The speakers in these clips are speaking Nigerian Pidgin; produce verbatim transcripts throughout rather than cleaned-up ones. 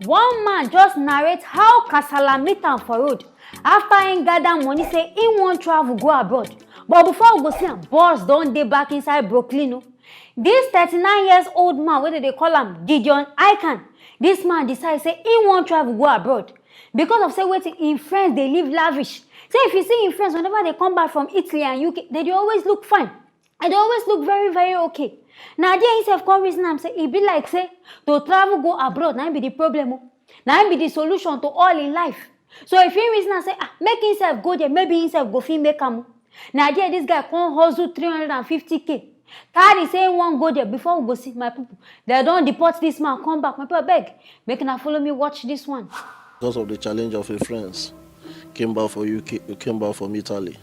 One man just narrate how kasala meet am for road after im gather money say im wan travel go abroad. But before we go see am, boss don dey back inside Brooklyn o. This thirty-nine years old man wey dem dey call am Gideon Ican, this man decide say im wan travel go abroad because of say wetin im friends dey live lavish. Say if you see im friends, whenever dem come back from Italy and U K, dem dey always look fine. I dey always look very, very okay. Na there himself come reason am say e be like say to travel go abroad na im be the problem o. Na im be the solution to all in life. So if he reason am say ah, make himself go there, maybe himself go fit make am o. Na there this guy come hustle three hundred and fifty k, carry say he wan go there. Before we go see, my people, dem don deport this man come back. My people, abeg, make una follow me watch this one. Because of the challenge of a friends, came back for U K, came back from Italy.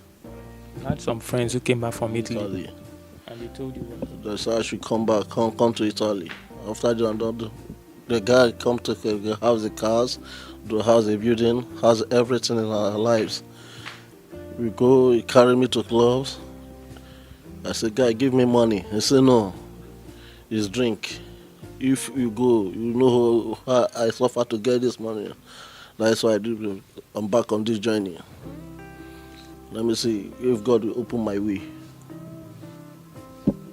You had some friends who came back from Italy, Italy. And they told you what? They said I should come back, come come to Italy. After the the, the guy come to the house, the cars, the house, the building, has everything in our lives. We go, he carry me to clubs. I said, guy, give me money. He said, no, it's drink. If you go, you know how I suffer to get this money. That's why I do. I'm back on this journey. Let me see if God will open my way.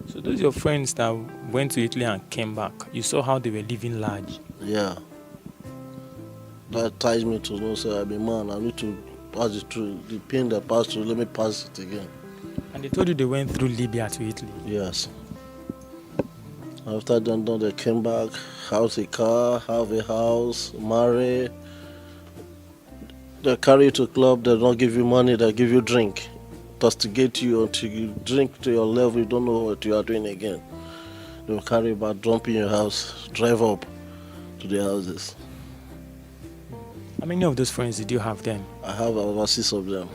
So those your friends that went to Italy and came back, you saw how they were living large. Yeah. That ties me to know say I'm a man. I need to pass it through. The pain that passed through, let me pass it again. And they told you they went through Libya to Italy. Yes. After them done, they came back, house a car, have a house, marry. They carry you to club, they don't give you money, they give you drink. Tostigate you until you drink to your level, you don't know what you are doing again. They will carry you back, dump you in your house, drive up to the houses. How many of those friends did you have then? I have about six of them.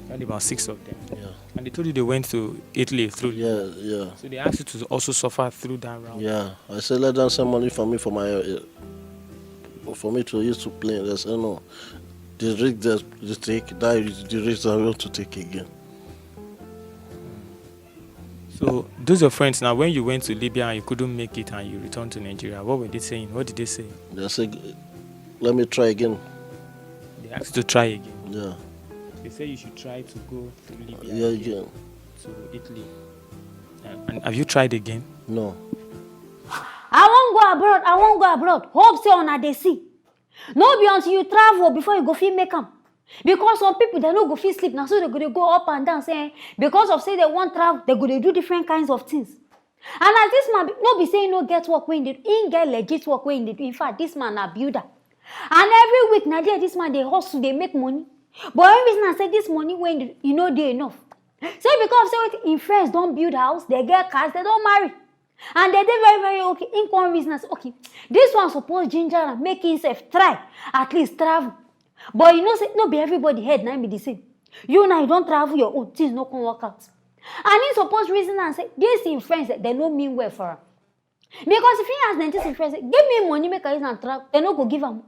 You had about six of them. Yeah. And they told you they went to Italy through Libya. Yeah, yeah. So they asked you to also suffer through that route. Yeah. I said let them send money for me for my uh, for me to use to plane. They said no. The risk that they take, that is the risk I want to take again. So those your friends now, when you went to Libya and you couldn't make it and you returned to Nigeria, what were they saying? What did they say? They said let me try again. They asked you to try again. Yeah. They said you should try to go through Libya Yeah, again. To Italy. Uh, and have you tried again? No. I wan go abroad, I wan go abroad. Hope say una dey see. No be until you travel before you go fit make am. Because some people, dem no go fit sleep, na so dem go dey go up and down say eh, because of say dem wan travel, dem go dey do different kinds of things. And as this man be, no be say he no get work wey he dey do, he get legit work wey he dey do. In fact, this man na builder. And every week na there this man dey hustle, dey make money. But every reason na say this money wey he dey do, e no dey enough. Say because of say wetin, him friends don build house, dem get cars, dem don marry. And dem dey very, very okay. Him come reason am say okay, this one suppose ginger am make himself try at least travel. But you know say no be everybody head na him be the same. You now you don travel your own, things no come work out. And him suppose reason am say this him friends eh, dem no mean well for am. Because if he ask dem this him friends say give me money make I use am travel, dem no go give am.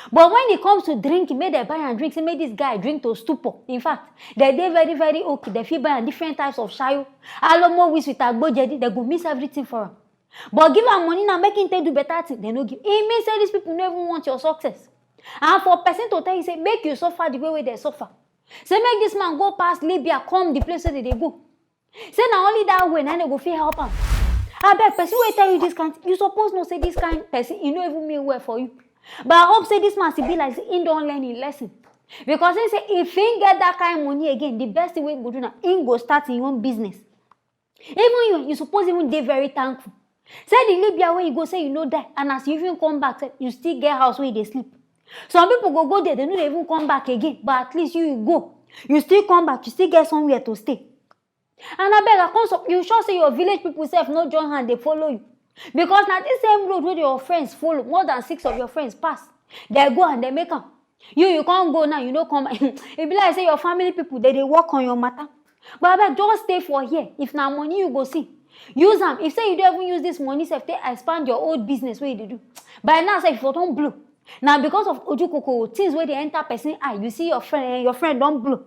But when it comes to drinking, make dem buy am drink, say make this guy drink to stupor. In fact, dem dey very, very okay. Dem fit buy am different types of shayo, alomo, whisk with agbojedi, dem go mix everything for am. But give am money now make him take do better thing, dem no give. E mean say these people no even want your success. And for person to tell you say make you suffer the way wey dem suffer, say make this man go pass Libya come the place wey dem dey go, say na only that way na dem go fit help am. Abeg, person wey tell you this kind thing, you suppose know say this kind person e no even mean well for you. But I hope say this man still be like say he don learn him lesson, because he say if he get that kind money again, the best thing wey he go do na he go start him own business. Even you, you suppose even dey very thankful. Say the Libya wey you go, say you no die, and as you even come back, say you still get house wey you dey sleep. Some people go go there, dem no dey even come back again. But at least you, you go, you still come back, you still get somewhere to stay. And abeg, I come sup-, you sure say your village people sef no join hand dey follow you? Because na this same road wey your friends follow, more than six of your friends pass, dem go and dem make am. You, you come go now, you no come. E be like say your family people, dem dey work on your matter. But abeg, just stay for here. If na money you go see, use am. If say you don even use this money sef take expand your old business wey you dey do, by now sef you for don blow. Na because of ojukokoro, things wey dey enter person eye, you see your friend, eh, your friend don blow.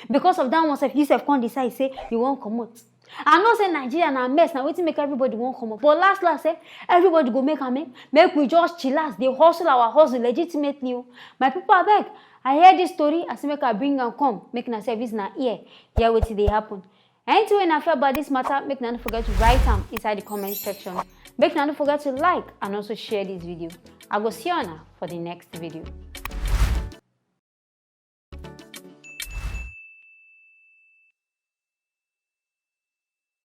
Because of that one sef, you sef come decide say you wan comot. I know say Nigeria na mess, na wetin make everybody wan comot. But last last, eh, everybody go make am, eh, make we just chillax, dey hustle our hustle legitimately o. My people, abeg, I hear this story, I say make I bring am come, make una service na ear, hear wetin dey happen. Anything wey una feel about this matter, make una no forget to write am inside the comment section. Make una no forget to like and also share this video. I go see una for the next video.